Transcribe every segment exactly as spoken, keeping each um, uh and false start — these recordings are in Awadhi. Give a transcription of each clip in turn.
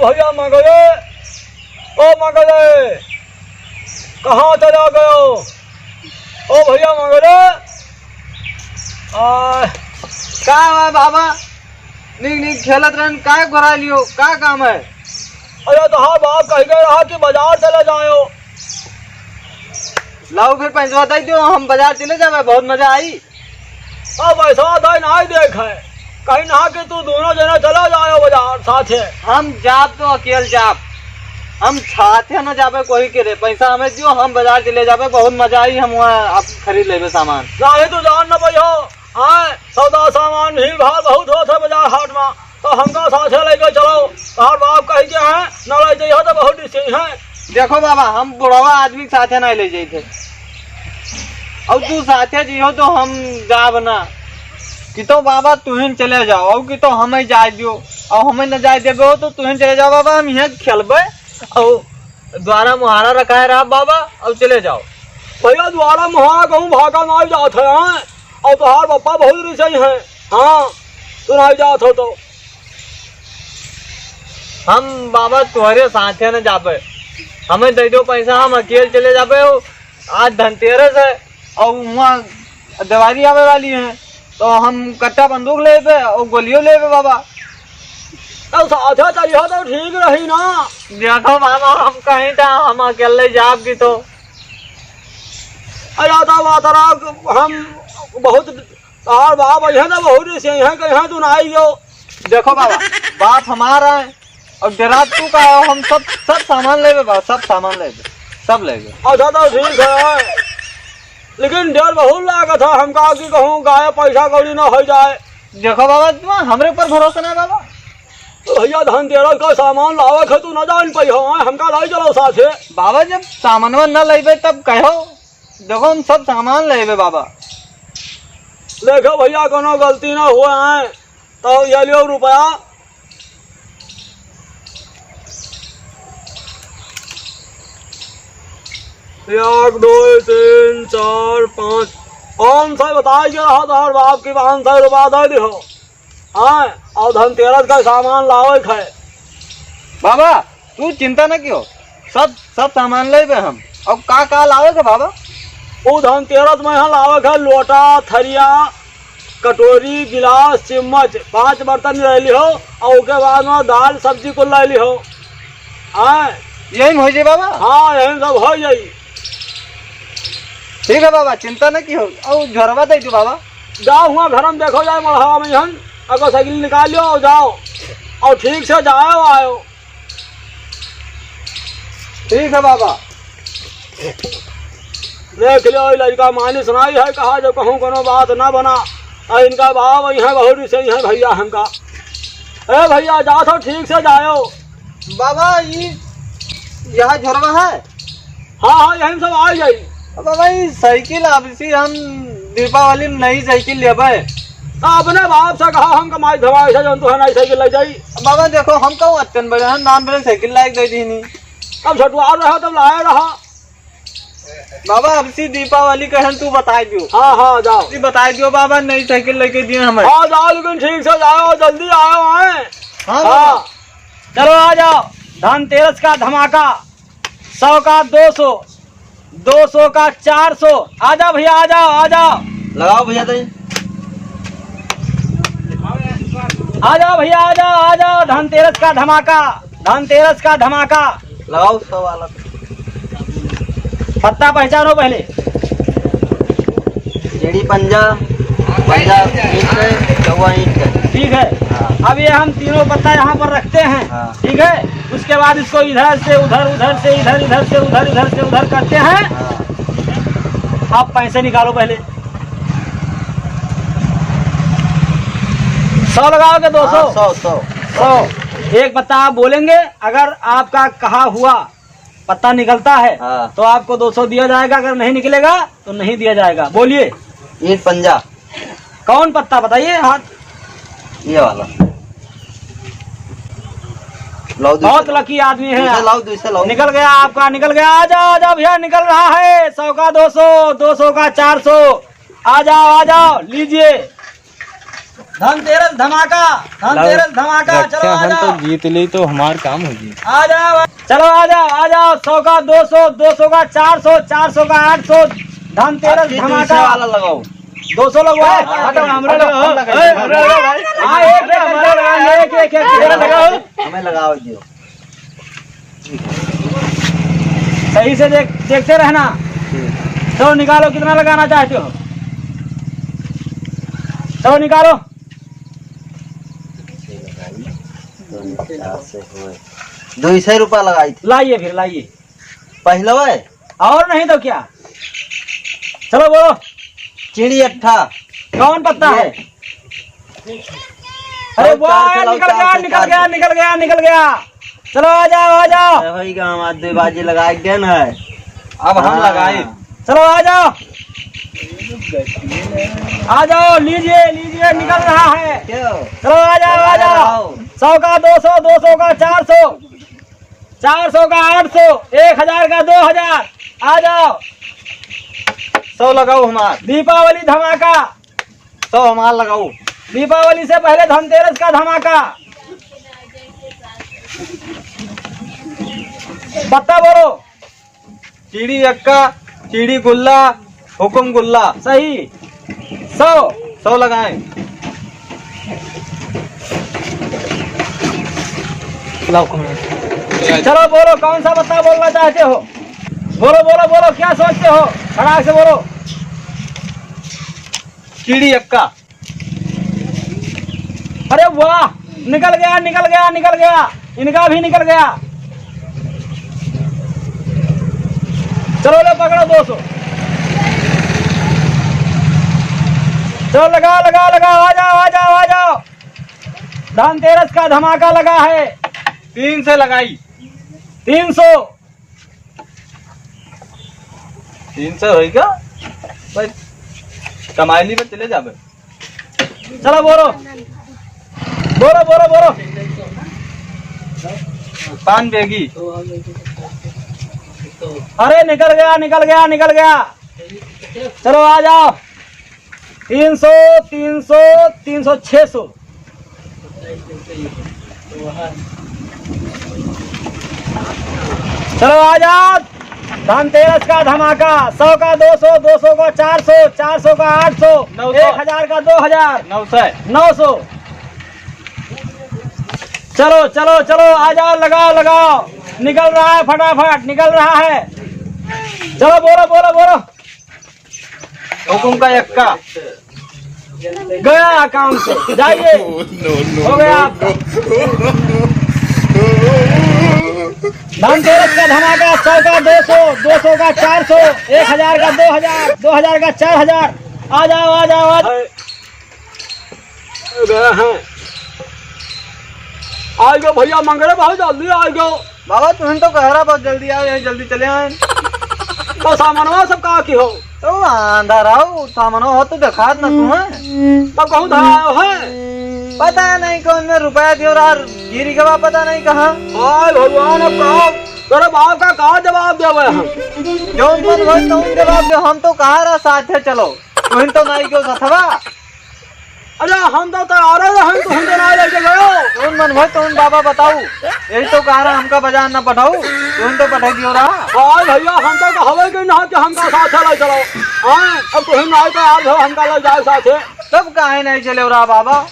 भैया मंगले, ओ मंगले, कहाँ चला गयो? ओ भैया मंगले, आ, का हुआ बाबा? नीक नीक खेलत रहन, का घुरा लियो? का काम है? अरे तोहार बाप कहि गए रहा कि बाजार चले जायो। लाओ फिर पैसवा दे दो, हम बाजार चले जाबे, बहुत मजा आई। अब पैसवा दे नाहीं देखे, कहीं ना कि तू दोनों जने चला जायो बाजार साथे। हम जाब तो अकेल जाब, हम साथे न जाबे कोई के रे। पैसा हमें दियो, हम बाजार चले जाबे, बहुत मजा आई, हम वहाँ आप खरीद लेबे सामान। नाहीं तू जान न पइहो, हाँ, सौदा सामान भीड़ भाड़ बहुत होत है बाजार हाट में, तो हमका साथे लेके चलो। तोहार बाप कहि के हैं, न ले जइहो तो बहुत डिसई हैं। देखो बाबा, हम बुढ़वा आदमी के साथे नहीं ले जाइथे। और तू साथे जियो तो हम जाब ना। कि तो बाबा तुहिन चले जाओ, और कि तो हमें जाए दियो, और हमें न जाए देबे हो तो तुहिन चले जाओ बाबा, हम यहाँ खेलबे। और द्वारा मुहारा रखा है रहा बाबा, और चले जाओ। भैया द्वारा मुहारा कहूँ भागा नहीं जात है, हाँ? और तोहार पप्पा बहुत रिसई हैं, हाँ, तू नहीं जात हो तो। हम बाबा तोहरे साथे न जाबे, हमें दे दो पैसा, हम अकेल चले जाबे। आज धनतेरस है और वहाँ दिवाली आवे वाली है, तो हम कट्टा बंदूक लेबे और गोलियों लेबे बाबा। तब साथे चलिहो तो ठीक रही ना। देखो बाबा, हम कहीं था, हम अकेले जाब की तो। अरे तो बात रहा, हम बहुत तोहार बाप अइहे तो बहुत से अइहे, कइहाँ तू ना आइयो। देखो बाबा, बाप हमारा है और डेरात तू का हो, हम सब, सब सामान लेबे बाबा, सब सामान लेबे, सब लेबे। अच्छा तो ठीक है, लेकिन डर बहुत लागत है हमका कि कहूँ गाय पैसा कौड़ी ना हो जाए। देखो बाबा, तू हमरे ऊपर भरोसा नहीं बाबा। तो भैया धनतेरस का सामान लावे के तू ना जान पइहो, हमका लाई चलो साथे। बाबा जब सामानवा न लेबे तब कहो, देखो हम सब सामान लेबे बाबा। देखो भैया कोनो गलती ना हुए हैं, तो ये लियो रुपया। एक, दो, तीन, चार, पाँच, पाँच सौ बताए के रहा तोहर बाप की, पाँच सौ रुपया दे दिहो। हाँ, और धनतेरस का सामान लावे के है। बाबा, तू चिंता न कियो, सब, सब सामान लेबे हम। और का, का लावे के बाबा? उ धनतेरस में यहाँ लावे के है लोटा, थरिया, कटोरी, गिलास, चम्मच, पाँच बर्तन ले लिहो, और ओके बाद में दाल, सब्जी कुल ले लिहो। हाँ। यही में हो जाई बाबा? हाँ, यही सब हो जाई। ठीक है बाबा, चिंता न कियो। और झोरवा दे दो बाबा। जाओ हुआ घर में देखो जाए मढ़वा में हन, अगर साइकिल निकाल लियो और जाओ, और ठीक से जाओ आयो। ठीक है बाबा। देख लियो, ई लड़का मानिस नाई है, कहा जब कहूँ कोनो बात ना बना, और इनका बाप अइहे बहुत से अइहे भैया हमका। ए भैया, जात हो ठीक से जायो। बाबा, ई यहाँ झोरवा है? हाँ, हाँ, यही सब आ जाई। अब बाबा, ई साइकिल अब से हम दीपावली में नई साइकिल लेबे। तो अपने बाप से कहा हम कमाई धमाई से जौन तुहे नई साइकिल ले जाई। बाबा, देखो, हम कहूँ अच्चन बड़े हैं, नान बड़े साइकिल लायक दे दीनी। अब छोटुआ रहा तब लाया रहा। बाबा, अब से दीपावली कहन तू बताई दियो। हाँ, हाँ, जाओ। जी बताई दियो बाबा, नई साइकिल लेके दिए हमें। हाँ, जाओ, लेकिन ठीक से जाओ, जल्दी आओ, हैं? हाँ, हाँ। बाबा। चलो, आ जाओ, धनतेरस का धमाका। सौ का दो सौ, दो सौ का चार सौ। आ जाओ भैया, आ जाओ, आ जाओ। लगाओ भैया, तनी। आ जाओ भैया, आ जाओ, आ जाओ। धनतेरस का धमाका, धनतेरस का धमाका। लगाओ सौ वाला। पत्ता पहचानो पहले। जेडी पंजा, पंजा ईंट है, चौवा ईंट है। ठीक है। हाँ। अब ये हम तीनों पत्ता यहाँ पर रखते हैं। हाँ। ठीक है, उसके बाद इसको इधर से उधर, उधर से इधर, इधर से उधर, इधर से उधर करते हैं। हाँ। आप पैसे निकालो पहले। सौ लगाओगे? दो सौ? हाँ, सौ, सौ। सौ। एक पत्ता आप बोलेंगे, अगर आपका कहा हुआ पत्ता निकलता है, हाँ। तो आपको दो सौ दिया जाएगा, अगर नहीं निकलेगा तो नहीं दिया जाएगा। बोलिए। ईंट पंजा। कौन पत्ता बताइए? हाथ। ये वाला। लाओ, दूसरा बहुत लाओ। लकी आदमी है। दूसरा लाओ, दूसरा लाओ। निकल गया आपका, निकल गया। आ जाओ, आ जाओ भैया, निकल रहा है। सौ का दो सौ, दो सौ का चार सौ। आ जाओ, आ जाओ, लीजिए। धनतेरस धमाका, धनतेरस धमाका, चलो आ जाओ। जीत ली तो हमार काम हो गई। आ जाओ, चलो आ जाओ, आ जाओ। सौ का दो सौ, दो सौ का चार सौ, चार सौ का आठ सौ, धनतेरस धमाका। वाला लगाओ। दो सौ लगवा। हटो, हमरा लगाओ। ए, हमरा लगाओ भाई। हाँ, एक, एक, एक, एक, एक, एक। हमें लगाओ जी। सही से देख, देखते रहना। चलो निकालो, कितना लगाना चाहते हो? चलो निकालो। दो सौ रुपया लगाई थी। लाइए फिर, लाइए। पहलवा है? और नहीं तो क्या? चलो बोलो। चिड़ी अट्ठा। कौन पत्ता है? अरे वाह, निकल गया, निकल गया, निकल गया, निकल गया। चलो आ जाओ, आ जाओ। ए भाई, गाँव आज दो बाजी लगाए गए न है। अब हम हाँ। लगाए। चलो आ जाओ, आ जाओ, लीजिए, लीजिए, निकल रहा है। क्यों? चलो आ जाओ, आ जाओ। सौ का दो सौ, दो सौ का चार सौ, चार सौ का आठ सौ, एक हजार का दो हजार। आ जाओ। सौ लगाओ हमार। दीपावली धमाका। सौ हमार लगाओ। दीपावली से पहले धनतेरस का धमाका। पत्ता बोलो। चिड़ी अक्का, चिड़ी गुल्ला, हुकुम गुल्ला। सही। सौ। सौ लगाएं। लाओ कौन? चलो बोलो, कौन सा पत्ता बोलना चाहते हो? बोलो, बोलो, बोलो, क्या सोचते हो? फटाक से बोलो। चिड़ी अक्का। अरे वाह, निकल गया, निकल गया, निकल गया, इनका भी निकल गया। चलो, ले पकड़ो दो सौ। चलो, लगाओ, लगाओ, लगाओ, आ जाओ, आ जाओ, आ जाओ। धनतेरस का धमाका लगा है। तीन से लगाई। तीन सौ। तीन सौ होई का? भाई, कमाई ली बस, चले जाबे। चलो बोलो, बोलो, बोलो, बोलो। पान बेगी। अरे निकल गया, निकल गया, निकल गया। चलो आ जाओ। तीन सौ, तीन सौ, तीन सौ, छह सौ। चलो आ जाओ, धनतेरस का धमाका, सौ का दो सौ, दो सौ का चार सौ, चार सौ का आठ सौ, नौ सौ। एक हजार का दो हजार। नौ सौ। नौ सौ। चलो, चलो, चलो, आ जाओ, लगाओ, लगाओ, निकल रहा है फटाफट, निकल रहा है। चलो, बोलो, बोलो, बोलो। हुकुम का एक्का। गया काम से, जाइए। हो गया आपका। धनतेरस का धमाका, सौ का दो सौ, दो सौ का चार सौ, एक हजार का दो हजार, दो हजार का चार हजार। आ जाओ, आ जाओ, आ जाओ। गया है। आ गयो भैया, मंगरे बहुत जल्दी आ गयो। बाबा, तुहन तो कह रहा बहुत जल्दी आओ, यही जल्दी चले आए। तो सामानवा सब का की हो? तो अंधारा हो, सामानवा हो तो देखात ना तू है। तो कहूँ धरा आयो है? पता नहीं कौन में रुपया दियो रहा, गिरी गवा पता नहीं कहाँ। हाय भगवान, अब कहाँ तेरे बाप का कहाँ जवाब देवे हम? जौन मन होय तौन जवाब दे, हम तो कहा रहा साथे चलो, तुहन तो नहीं क्यों सथवा। अरे हम तो तैयार रहन, तुहन तो ना लेके गयो। जौन मन होय तौन बाबा बताऊ, यही तो कहा रहा हमका बाजार ना पठाऊ, तुहन तो पठा दियो रहा। हाँ भैया, हम तो कहवे के ना कि हमका साथे ले चलो। हाँ, अब तुहन ना तैयार हो, हमका ले जाए साथे। तब काहे नहीं चले रहा बाबा?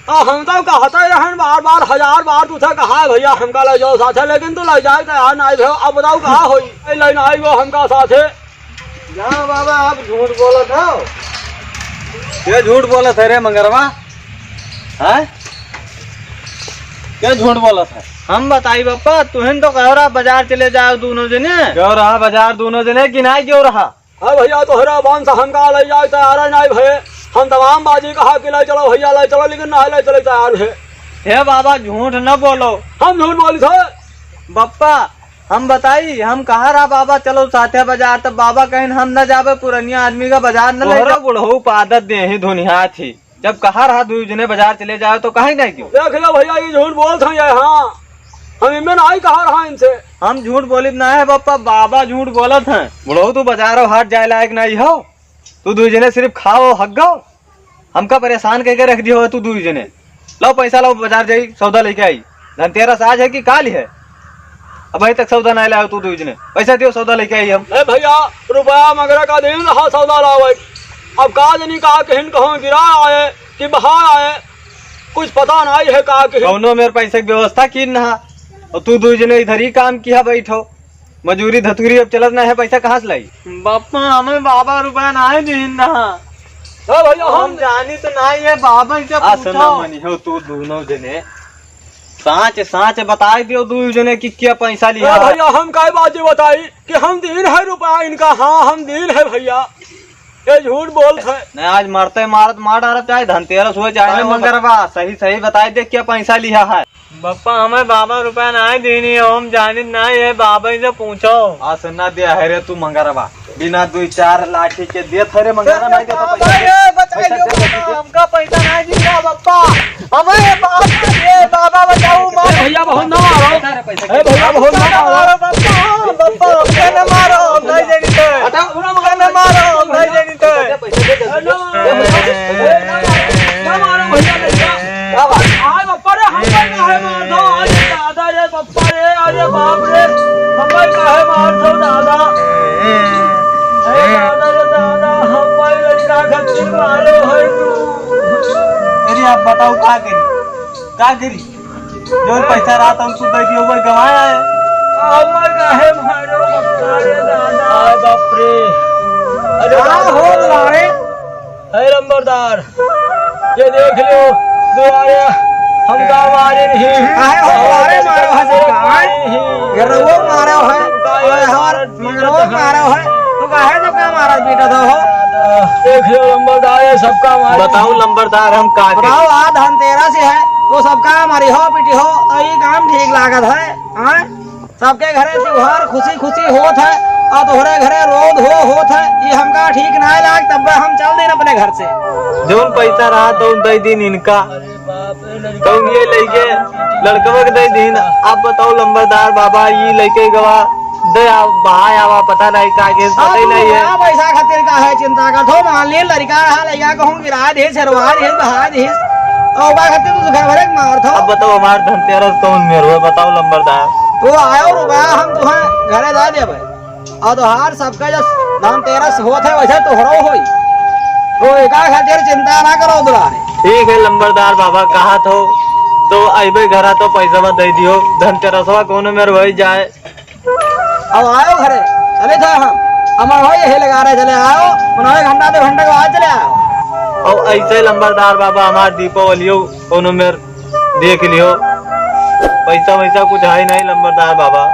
आ, हम तो कहते रहन बार बार, हजार बार तुझे कहा है भैया, हमका ले जाओ साथे, लेकिन तू ले जाए तैयार नहीं हो। अब बताओ कहाँ होई? ए, ले ना आई वो हमका साथे। ना बाबा, आप झूठ बोलत हो। के झूठ बोलत है रे मंगरवा? हैं? के झूठ बोलत है? हम बताई बप्पा, तुहन तो कहो रहा बाजार चले जाओ दोनों जने। क्यों रहा बाजार दोनों जने कि नहीं क्यों रहा? हाँ भैया, तोहरा बान से हमका ले जाए तैयार नहीं भये। हम तमाम बाजी कहा कि ले चलो भैया, ले चलो, लेकिन ना ले चले तैयार है। हे बाबा, झूठ न बोलो। हम झूठ बोली थे? बप्पा, हम बताई, हम कहा रहा बाबा चलो साथे बाजार, तब बाबा कहिन हम न जाबे, पुरनिया आदमी का बाजार न ले तोहरा जाओ। बुढ़ऊ पादत देही धुनिया थी। जब कहा रहा दुई जने बाजार चले जाओ तो काहे नहीं क्यों? देख लो भैया, ये झूठ बोलत हैं ये, हाँ। हम इनमें नहीं कहा रहा इनसे। हम झूठ बोलित ना है बप्पा, बाबा झूठ बोलत हैं। बुढ़ऊ तू बाजारो हाट जाए लायक नहीं हो, तू दुई जने सिर्फ खाओ हग्गो। हमका परेशान कइके रख दियो तू दुइ जने। लाओ पैसा लाओ, बाजार जाई, सौदा लइके आई। धनतेरस आज है कि काल है? अबहीं तक सौदा नाहीं लायो तू दुइ जने। पैसा दियो, सौदा लइके आई हम। ए भइया, रुपया मगरा का दिन रहा सौदा लावे। अब का जनी का कहिन कहूँ गिरा आए कि बहा आए, कुछ पता नाहीं है का कहिन। कौनो मेर पैसे की व्यवस्था कीन ना। और तू दुइ जने इधर ही काम किहा बैठो। मजूरी धतूरी अब चलत ना है, पैसा कहाँ से लाई? बप्पा, हमें बाबा रुपया नाहीं दीन ना। ए भइया, हम हम जानी तो नाहीं है, बाबा से आ, सुना पूछो। मनी हो तू दोनों जने, साँच साँच बताई दियो दोनों जने कि क्या पैसा लिहा ए है। भइया, हम काहे बात जे बताई कि हम दीन है रुपया इनका। हाँ, हम दीन है भइया, ये झूठ बोलत है। नहीं, आज मरते मारत मार डारब, चाहे धनतेरस हो चाहे हाँ, मंगरवा, सही सही बताई दे क्या पैसा लिहा है। बप्पा, हमें बाबा रुपया नाहीं दीनी है, हम जानित नाहीं है, बाबा ही से पूछो। आ, सुना दिया है रे तू मंगरवा, बिना दुइ चार लाठी के देत है रे मंगरवा, नाहीं देता पैसा। ए, बचाई लियो बप्पा, हमका पैसा नाहीं दीना बप्पा, हमें बाबा, ए बाबा बचाओ, मारो। ए भइया, बहुत ना मारो। ए भइया, बहुत ना मारो। मारो बप्पा, बप्पा, हमका ना मारो, हम नाहीं जानित है। हटाओ, हमका ना मारो, हम नाहीं जानित है। पैसा दे, पैसा दे। हेलो। ए, ना मारो, ना मारो भइया, लइका। का बात? आय बाप रे, हमका काहे मार दो? अरे दादा रे, बाप रे, अरे बाप रे, हमका काहे मार दो दादा? अरे दादा रे दादा, हमका लइका खातिर मारो है तू। अरे आप बताओ का करी, का करी? जौन पैसा रहा था, उनको दे दियो, वही गंवाए आए। हमका काहे मारो, बाप रे दादा। आय बाप रे। अरे का बाप हो रे। दुलारे? हे लंबरदार, ये देख लो, दुआरे हमका मारे नहीं। काहे हो दुआरे मारो है सबका, आय? ये रउआ मारो है, और हमार मंगरवा मारो है, तू काहे सबका मारा पीटा था हो? देख लो लंबरदार, ये सबका मारे। बताओ लंबरदार, हम का करी? बताओ, आज धनतेरस है, तो सबका मारी हो, पीटी हो, तो ये काम ठीक लागत है, आय? सबके घरे त्योहार खुशी खुशी होत है, और तोहरे घरे रोध हो होत है, ये हमका ठीक नाहीं लाग, तब हम चल देन अपने घर से। जौन पैसा रहा तौन दे दीन इनका, तौन ये लइके लड़कवा के दे दीन। आप बताओ लंबरदार बाबा, ये लइके गवा दे, आप बहाय आवा, पता नाहीं का के, पता ही नाहीं है। पैसा खातिर काहे चिंता करत हो, मान ली लड़का रहा, लइका कहूँ गिरा दे, छेड़वा दे, बहा दे, तो ओका खातिर तू घर भरे के मारत हो। अब बताओ, हमार धनतेरस कौन मेर हुए, बताओ लंबरदार। तो आयो रुपया हम तुहें घरे दे देबे। और तोहार सबका जस धनतेरस होत है, वैसे तोहरो होई। तो एका खातिर चिंता ना करो दुलारे। ठीक है लंबरदार बाबा, कहा तो, तो अइबे घरा तो पैसा दे दियो, धनतेरसवा कौनो मेर होई जाए। अब आयो घरे, चले था हम, हम हो यही लगा रहे, चले आयो, मनावे घंटा दो घंटा के बाद चले आयो। और ऐसे लंबरदार बाबा हमार दीपावलियो कौनो मेर देख लियो, पैसा वैसा कुछ है नहीं लंबरदार बाबा,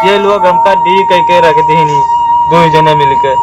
ये लोग हमका डी कह के रख दीनी दो जने मिलके।